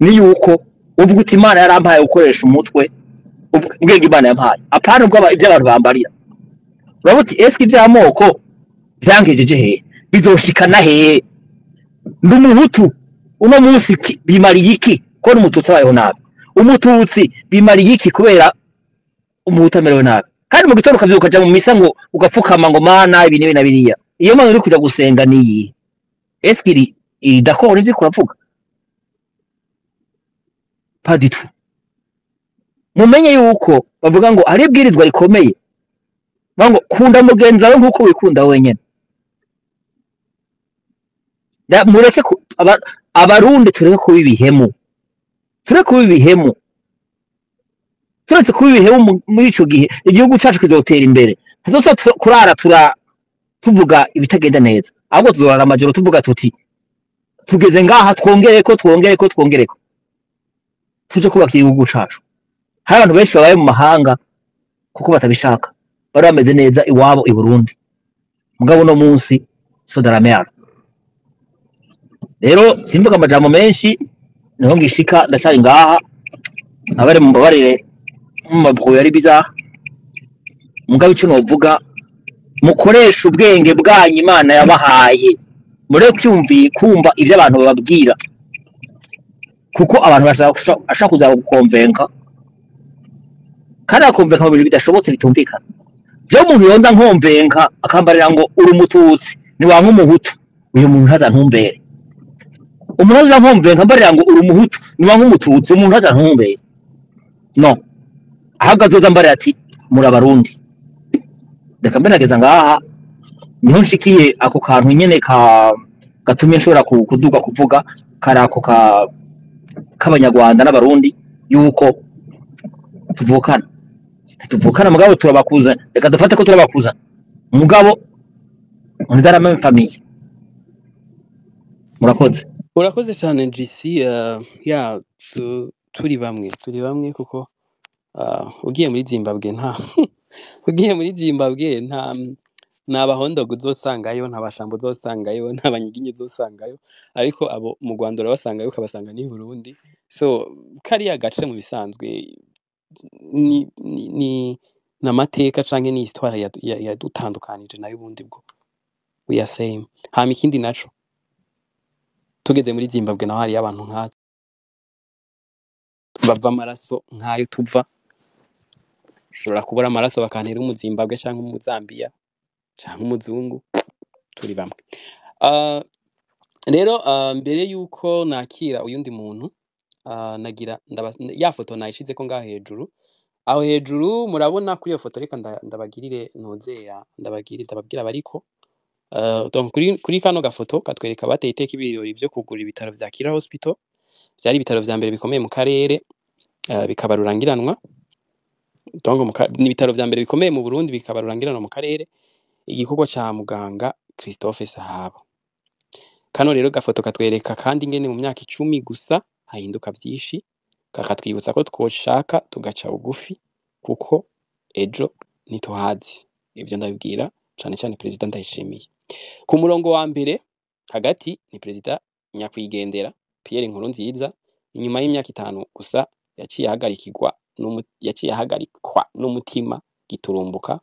ni yuko uvuga uti Imana yarampaye gukoresha umutwe, ubwenge Imana yampaye, apana ubwo ibyo abantu bambarira. Uravuga uti eske ivy'amoko vyangejeje hehe? Bizoshikana hehe? Ndi Umuhutu uno munsi, bimariye iki ko n'Umututsi abayeho nabi? Umututsi bimariye iki kubera Umuhutu amerewe nabi? Kandi mu gitondo ukavyuka ukaja mu misa ngo ugapfukama ngo Mana ibi n'ibi na biriya. Iyo Mana uri kuja gusenga niyi? Eske iri d'accord n'ivyo uriko uravuga? Pas du tout. Mumenye yuko bavuga ngo hari ibwirizwa rikomeye, bavuga ngo kunda mugenzi wawe nk'uko wikunda wenyene. Mureke Abarundi tureke kuba ibihemu, tureke kuba ibihemu. Turetse kuba ibihemu, muri ico gihe igihugu cacu kizotera imbere. Ntituzosa kurara tuvuga ibitagenda neza, ahubwo tuzorara amajoro tuvuga tuti tugeze ngaha, twongereko, twongereko, twongereko, tuje kubaka igihugu cacu. Hari abantu benshi babaye mu mahanga. Kuko batabishaka, bari bameze neza iwabo i Burundi. Mugabo uno munsi c'est de la merde. Rero simvuga amajambo menshi, niho ngishika, ndacari ngaha. Abari mumbabarire mu mabwo yari bizarre. Mugabo ico novuga, mukoresha ubwenge bwanyu Imana yabahaye, mureke kumva ivyo abantu bababwira, kuko abantu bashaka kuza gukonvenka, kandi akonvenka mu bintu bidashobotse, bitumvikana. Jewe umuntu yonza nkonvenka akambarira ngo uri umututsi ntiwanka umuhutu, uyu muntu ntaza ntumbere. Umuntu aza nkonvenka ambarira ngo uri umuhutu ntiwanka umututsi, umuntu ntaza ntumbere. No ahubwo azoza ambarira ati muri abarundi. Reka mbe nageza ngaha, niho nshikiye. Ako kantu nyene ka gatumye nshobora kuduga kuvuga kari ako ka k'abanyarwanda n'abarundi, yuko tuvukana, ntituvukana, mugabo turabakuzana. Reka dufate ko turabakuzana, mugabo on est dans la même famille. Murakoze.
Urakoze cyane GC. Ya, turi bamwe, turi bamwe, kuko ugiye muri Zimbabwe, nta ugiye muri Zimbabwe, nta bahondogo uzosangayo, nta bashambo uzosangayo, nta banyiginyi uzosangayo, ariko abo mu Rwanda urabasangayo, ukabasanga n'i Burundi. So kariya gace mu bisanzwe ni n'amateka canke ni histoire yadutandukanije, nayo ubundi bwo we are same. Hama ikindi naco, tugeze muri Zimbabwe naho hariyo abantu nka bava amaraso nk'ayo tuva. Ushobora kubura amaraso bakantera umuzimbabwe canke umuzambiya canke umuzungu, turi bamwe. Rero mbere yuko nakira uyundi muntu, nagira ya foto nayishizeko ngaho hejuru, aho hejuru murabona kuri iyo foto. Reka ndabagirire ntuzeya, ndabagirire, ndababwira bariko. Donc kuri kano gafoto katwereka bateye iteka ibirori vyo kugura ibitaro vya Kira Hospital. Vyari ibitaro vya mbere bikomeye mu karere, bikaba rurangiranwa. Donc ni ibitaro vya mbere bikomeye mu Burundi, bikaba rurangiranwa mu karere, igikorwa ca muganga Christophe Sahabo. Kano rero gafoto katwereka kandi ingene mu myaka 10 gusa hahinduka vyinshi, kakatwibutsa ko twoshaka tugaca bugufi, kuko ejo ntituhazi. Ivyo ndabibwira cane cane Perezida Ndayishimiye. Ku murongo wa mbere hagati ni Perezida nyakwigendera Pierre Nkurunziza. Inyuma y'imyaka 5 gusa yaciye ahagarikwa n'umutima giturumbuka,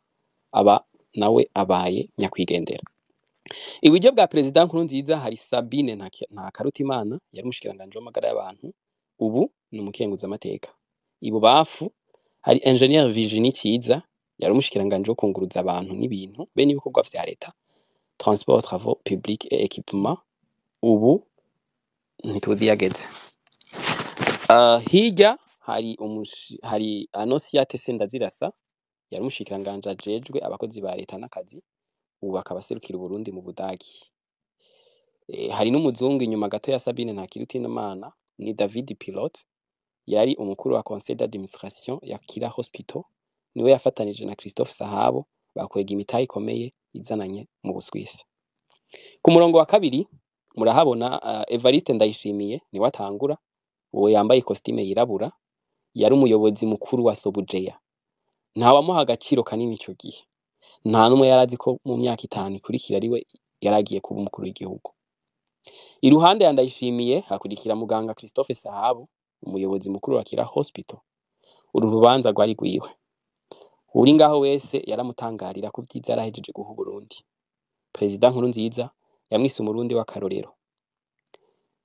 aba nawe abaye nyakwigendera. Iburyo bwa Perezida Nkurunziza hari Sabine Ntakarutimana, yari umushikiranganji w'amagara y'abantu, ubu ni umukenguzamateka. Ibubafu hari Ingenieur Virginie Ciza, yari umushikiranganji wo kunguruza abantu n'ibintu be n'ibikorwa vya leta, transport, travaux publics et équipement, ubu ntituzi iyo ageze. Hirya hari Anosiate Sendazirasa, yari umushikiranganji ajejwe abakozi ba leta n'akazi, ubu akaba aserukira Uburundi mu Budagi. Hari n'umuzungu inyuma gato ya Sabine Ntakirutimana, ni David Pilot, yari umukuru wa conseil d'administration ya Kira Hospital, niwe yafatanije na Christophe Sahabo bakwega imitahe ikomeye izananye mu Buswisi. Ku murongo wa kabiri murahabona Evariste Ndayishimiye, niwe atangura, uwo yambaye ikositime yirabura, yari umuyobozi mukuru wa Sobujeya. Ntawamuha agaciro kanini ico gihe, nta n'umwe yarazi ko mu myaka 5 ikurikira ariwe yaragiye kuba umukuru w'igihugu. Iruhande ya Ndayishimiye hakurikira muganga Christophe Sahabo, umuyobozi mukuru wa Kira Hospital. Uru rubanza rwari rwiwe, uri ngaho wese yaramutangarira ku vyiza yarahejeje guha Uburundi. Perezida Nkurunziza yamwise umurundi w'akarorero.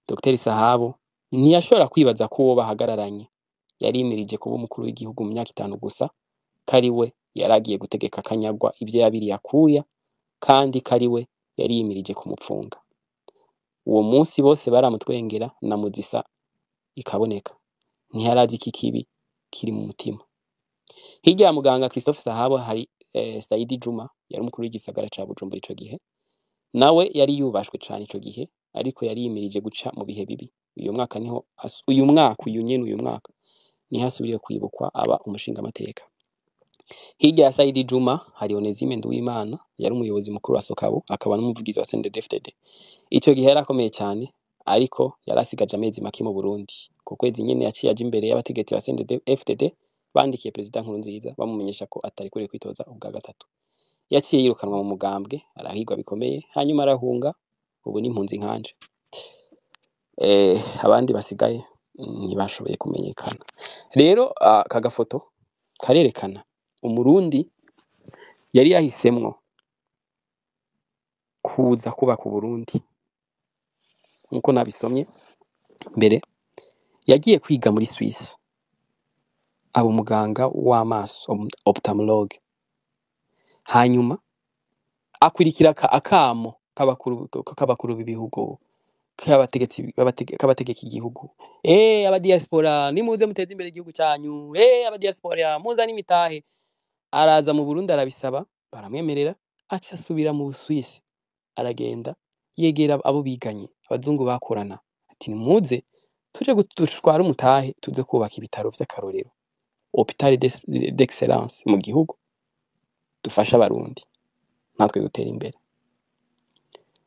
Dr Sahabo ntiyashobora kwibaza ko uwo bahagararanye yarimirije kuba umukuru w'igihugu mu myaka 5 gusa, ko ari we yaragiye gutegeka akanyagwa ivyo yabiriye akuya, kandi ko ari we yari yimirije kumupfunga. Uwo munsi bose baramutwengera na muzisa ikaboneka, ntiyarazi ko ikibi kiri mu mutima. Hirya ya muganga Christophe Sahabo hari Saidi Juma, yari umukuru w'igisagara ca Bujumbura ico gihe. Nawe yari yubashwe cane ico gihe, ariko yari yimirije guca mu bihe bibi. Uyu mwaka niho uyu mwaka, uyu nyene, uyu mwaka niho asubiriye kwibukwa aba umushingamateka. Hirya ya Saidi Juma hari Onesime Nduwimana, yari umuyobozi mukuru wa Sokabu, akaba n'umuvugizi wa CNDD-FDD. Ico gihe yarakomeye cyane, ariko yari asigaje amezi make mu Burundi. Ku kwezi nyene yaciye aja imbere y'abategetsi ba CNDD-FDD. Bandikiye Perezida Nkurunziza bamumenyesha ko atarikuriye kwitoza ubwa gatatu. Yaciye yirukanwa mu mugambwe, arahigwa bikomeye, hanyuma arahunga, ubu ni impunzi nkanje. Abandi basigaye ntibashoboye kumenyekana. Rero aka gafoto karerekana umurundi yari yahisemwo kuza kubaka Uburundi. Nkuko nabisomye mbere, yagiye kwiga muri Suisse, aba umuganga w'amaso, ophthalmologue. Hanyuma akurikira akamo k'abakuru b'ibihugu, k'abategetsi k'abategeka igihugu. Aba diaspora nimuze muteze imbere igihugu cyanyu. Aba diaspora muzane imitahe. Araza mu Burundi arabisaba, baramwemerera, aca asubira mu Busuwisi. Aragenda yegera abo biganye, abazungu bakorana, ati nimuze tuje dutware umutahe, tuze kubaka ibitaro vy'akarorero, hôpital d'excellence mu gihugu, dufashe abarundi natwe dutera imbere.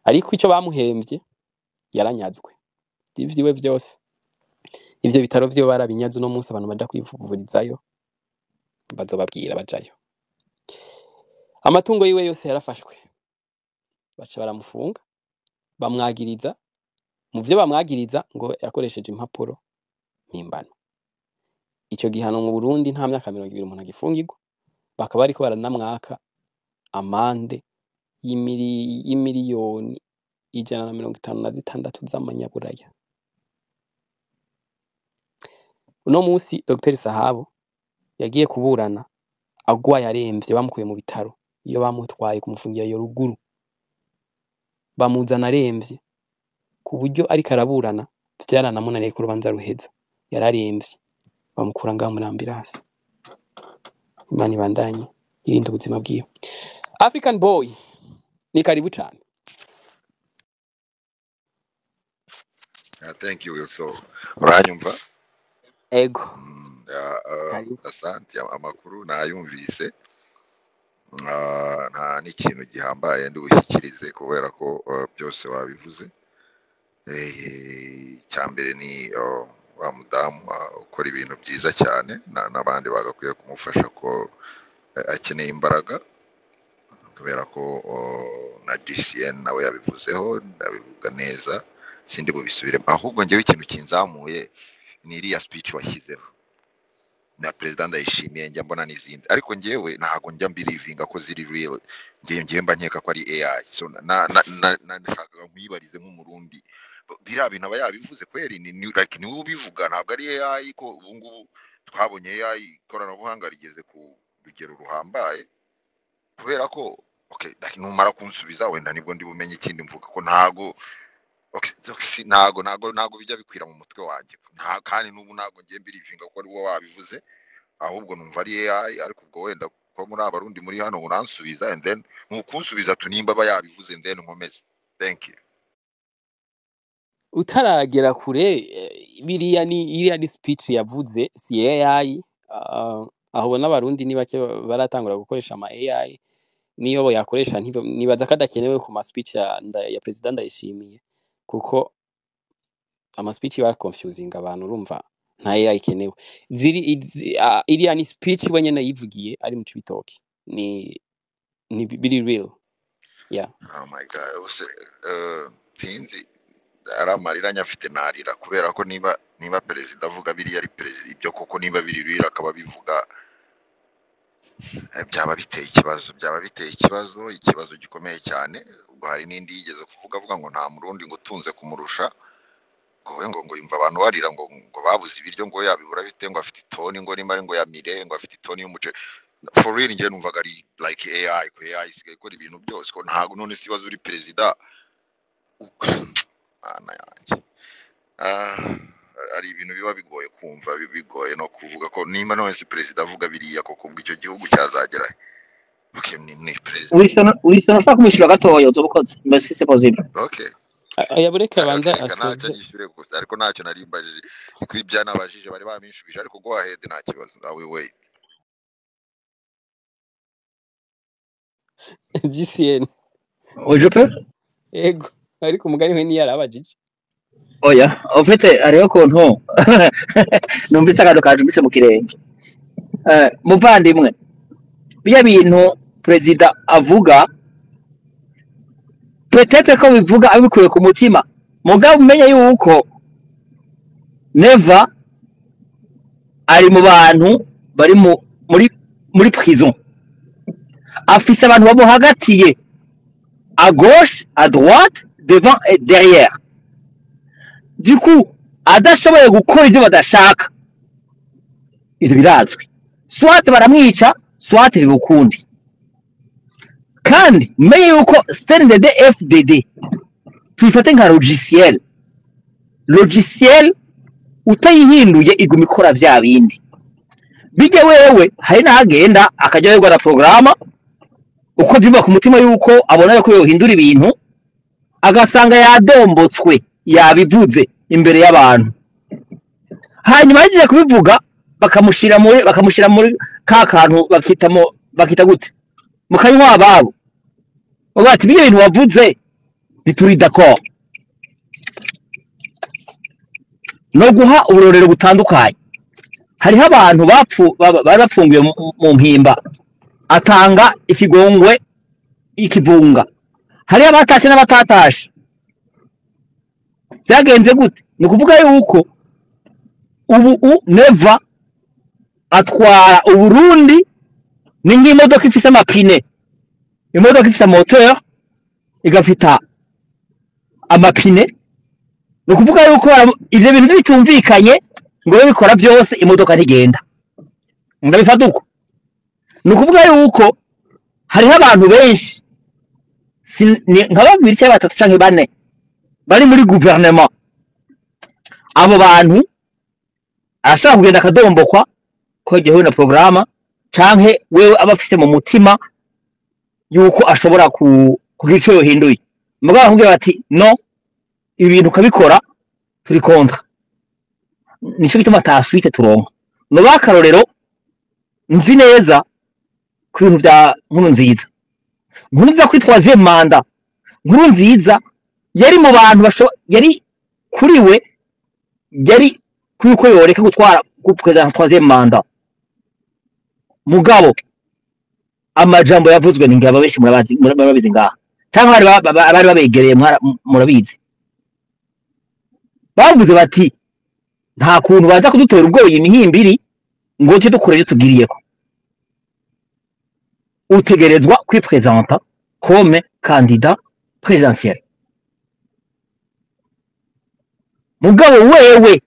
Ariko ico bamuhemvye, yaranyazwe ivyiwe vyose. Ivyo bitaro vyo barabinyaze, uno munsi abantu baja kwivurizayo bazobabwira bajayo. Amatungo yiwe yose yarafashwe, baca baramufunga, bamwagiriza mu vyo bamwagiriza ngo yakoresheje impapuro mpimbano. Ico gihano mu Burundi nta myaka 20 umuntu agifungirwa, bakaba bariko baranamwaka amande y'imiliyoni 156 z'amanyaburaya. Uno musi Dr Sahabo yagiye kuburana agwaye, aremvye, bamukuye mu bitaro iyo bamutwaye kumufungira iyo ruguru, bamuzana aremvye, ku buryo ariko araburana vyaranamunaniye ko urubanza ruheza, yararemvye, bamukura ngaho muri ambulance. Imana ibandanye irinda ubuzima bwiwe. African Boy, ni karibu cane.
Thank you, Wilson. Uranyumva?
Ego.
Yeah,
Karibu.
Asante, amakuru nayumvise. Nta n'ikintu gihambaye ndi bushyikirize kubera ko byose wabivuze. Icya mbere ni wa mudamu ukora ibintu byiza cyane, n'abandi bagakwiye kumufasha ko akeneye imbaraga, kubera ko na GCN nawe yabivuzeho, ndabivuga neza, sindi bubisubiremo. Ahubwo njyewe ikintu kinzamuye ni iriya speech washyizeho na Perezida Ndayishimiye, njya mbona n'izindi, ariko njyewe ntabwo njya mbirivinga ko ziri real. Njyewe mba nkeka ko ari AI. So nashakaga nkwibarize nk'umurundi, biriya bintu aba yabivuze kweri? Ni like niwe ubivuga, ntabwo ari AI? Ko ubu ngubu twabonye AI, ikoranabuhanga rigeze ku rugero ruhambaye. Kubera ko okay, like, numara kunsubiza wenda nibwo ndi bumenye ikindi mvuga, ko ntago okay, ntago bijya bikwira mu mutwe wanjye. Nta kandi n'ubu ntago ngiye mbirivinga ko ari wowe wabivuze, ahubwo numva ari AI. Ariko ubwo wenda ko muri abarundi muri hano uransubiza, and then nukunsubiza tu nimba aba yabivuze, and then nkomeze. Thank you.
Utaragera kure, biriya ni iriya ni speech yavuze, si AI. Aho ubona abarundi ni bake baratangura gukoresha ama AI, niyo yakoresha nibaza ko adakenewe ku ma speech ya Perezida Ndayishimiye, kuko ama speech bara confusing abantu, urumva nta AI ikenewe. Ziri iriya ni speech we nyene yivugiye ari mu Cibitoke, ni biri real, yeah.
Oh my God, ubuse sinzi ari amarira nyafite narira, kubera ko niba perezida avuga biriya, ari perezida ibyo koko, niba biri real akaba bivuga, byaba biteye ikibazo, byaba biteye ikibazo, ikibazo gikomeye cyane. Ubwo hari n'indi yigeze kuvuga avuga ngo nta murundi ngo utunze kumurusha, ngo we ngo yumva abantu barira ngo babuze ibiryo, ngo yabibura bite, ngo afite itoni, ngo nimba ari ngo yamire, ngo afite itoni y'umuceri. For real, njye numvaga ari like AI, ko AI isigaye ikora ibintu byose, ko ntabwo none se ibibazo uri perezida. Mana yanjye. Hari ibintu biba bigoye kumva, bigoye no kuvuga ko nimba none se perezida avuga biriya koko, ubwo icyo gihugu cyazagera he? Okay, ni perezida.
Wilson, Wilson, ushaka kumwishyura gatoya uzoba ukoze, mais si c'est possible.
Okay.
Oya, bureke
Okay,
abanza
reka ntacyo
asoze.
anyishyure gusa, ariko ntacyo nari mbajije, kuko ibyo nabajije bari baminshubije, ariko go ahead, nta kibazo, I will wait.
GCN.
Oui, je peux.
Ego, ariko umugani we ntiyarabajije.
Oya, en fait hariho ukuntu numvise akantu kajumbise mu kirenge. Muvandimwe, biya bintu perezida avuga, peut-être ko bivuga abikuye ku mutima, mugabo umenye yuko Neva ari mu bantu bari muri prison, afise abantu bamuhagatiye à gauche, à droite, devant et derrière. Du coup, adashoboye gukora ivyo badashaka, ivyo birazwi, soit baramwica, soit bibukundi. Kandi menye yuko CNDD FDD tuyifate nka logiciel, logiciel utayihinduye iguma ikora vya bindi bijye. Wewe hari n'ahagenda akajya na porogaramu uko byumva ku mutima, yuko abona yuko yohindura ibintu, agasanga yadombotswe, yabivuze imbere y'abantu, hanyuma yagiye kubivuga bakamushira muri ka kantu bakita bakita gute, mu kanywa ababo, bavuga ati: "Bino bintu wavuze ntituri d'accord." No guha uburorero butandukanye, hariho abantu bari bapfungiwe mu mpimba, atanga ikigongwe ikivunga, hariho abatashe n'abatatashe. Byagenze gute? Ni ukuvuga yuko ubu Neva atwara Uburundi ni nk'imodoka ifise amapine, imodoka ifise moteur igafita amapine. Ni ukuvuga yuko ivyo bintu bitumvikanye ngo bibe bikora byose, imodoka ntigenda. Ndabifata uko. Ni ukuvuga yuko hariho abantu benshi, nka babiri cyangwa batatu canke bane bari muri guverinoma. Abo bantu arashobora kugenda akadombokwa ko yagiye na porogaramu, canke wewe aba afise mu mutima yuko ashobora kugira ico yohinduye, mugabo bakubwira bati: "No, ibi bintu ukabikora turi contre." Nico gituma ata suite turonka. No akarorero nzi neza ku bintu bya Nkurunziza. Nkurunziza kuri troisième mandat, Nkurunziza yari mu bantu yari kuri we, yari kuri ko yoreka gutwara ku troisième mandat. Mugabo amajambo yavuzwe ni ngaba, benshi murabazi, murabizi ngaha cyangwa bari babegereye, murabizi. Bavuze bati: "Nta kuntu baza kudutera ubwoba iyi mihimbiri ngo tujye dukora ibyo tugiriyeko, utegerezwa kwipresenta comme candidat présidentiel." Mugabo wewe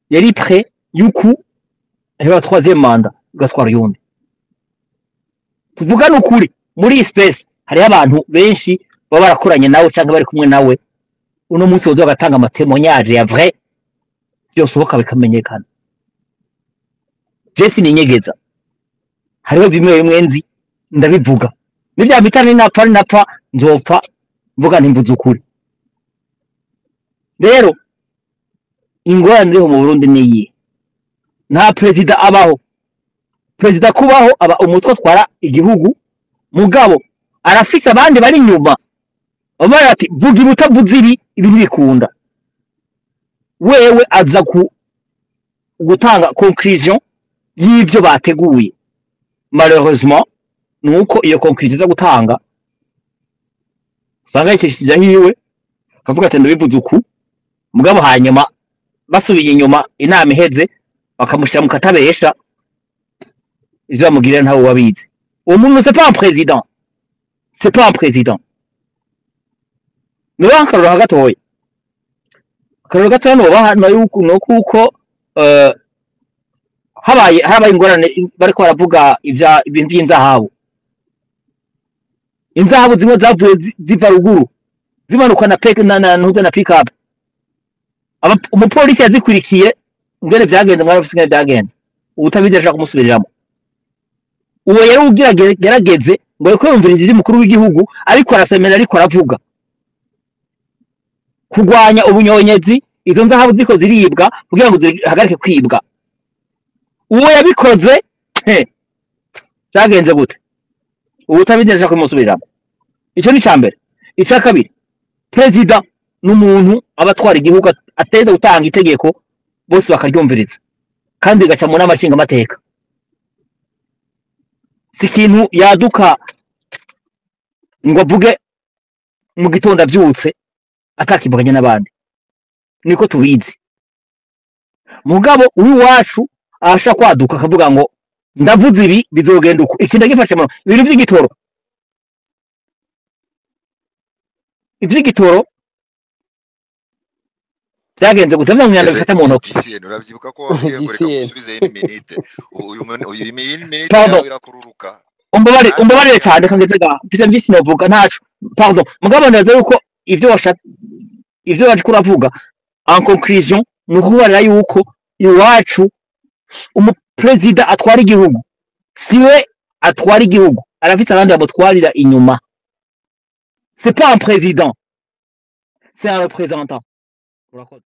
yari prêt yuko aheba troisième mandat ugatwara uyundi. Tuvugane ukuri, muri iyi space hariho abantu benshi baba barakoranye nawe cyangwa bari kumwe nawe uno munsi, boza bagatanga ama témoignages ya vrai, byosohoka bikamenyekana. Je sininyegeza, hariho bimwe bimwe nzi ndabivuga, nibyampita ninapfa, ninapfa nzopfa mvuga ntimvuze ukuri. Rero ingorane iriho mu Burundi niyi: nta perezida abaho. Perezida kubaho aba umutwe atwara igihugu, mugabo arafise abandi bari inyuma bamara ati: "Vuga ibi, utavuze ibi, ibi ntibikunda." Wewe aza ku gutanga conclusion y'ibyo bateguye. Malheureusement nuko iyo conclusion iza gutanga usanga yicishije hiwe, akavuga ati: "Ndabivuze uku." Mugabo hanyuma basubiye inyuma, inama iheze, bakamushyira mu katabesha, ivyo bamugirira ntawe wabizi. Uwo muntu c'est pas un président, c'est pas un président. Niba akarorero gatoya, akarorero gatoya nobaha no yuko no kuko habaye ingorane, bariko baravuga ivya ibintu vy'inzahabu. Inzahabu zimwe zavuye ziva ruguru zimanuka na pek na ntuze na pick up. Umupolisi yazikurikiye ingene vyagenze, mwarafise ingene vyagenze, ubutabizi ashaka kumusubiriramo. Uwo yari ugira gerageze ngo ariko yumviriza ivy'umukuru w'igihugu ariko arasemera, ariko aravuga kurwanya ubunyonyezi, izo nzahabu ziko ziribwa kugira ngo zihagarike kwibwa. Uwo yabikoze, he, vyagenze gute? Ubutabizi ashaka kumusubiriramo. Ico ni icambere. Ica kabiri, perezida n'umuntu aba atwara igihugu, ateza gutanga itegeko bose bakaryumviriza kandi rigaca mu nama nshingamateka. Si ikintu yaduka ngo avuge mu gitondo avyutse atakivuganye n'abandi, niko tubizi. Mugabo uwiwacu arashobora kwaduka akavuga ngo ndavuze ibi bizogenda uku, iki ndagifashe mu ibintu vy'igitoro, ivy'igitoro byagenze gusa bivuga ngo
Ese
bifata mu ntoki.
GCN urabyibuka ko wambwiye ngo reka
GCN
ngusubizeyo iminite, uyu minite
Pardon,
yawe irakururuka
umbabarire,
nanjye
umbabarire
ndabyibuka.
cyane, reka ngeze ngaha mfise vyinshi novuga ntaco. Pardon, mugabo ndaza yuko ivyo washaka, ivyo wariko uravuga en conclusion ni ukubarira yuko iwacu umuperezida atwara igihugu siwe atwara igihugu, arafise abandi bamutwarira inyuma. C'est pas un président, c'est un représentant. Urakoze.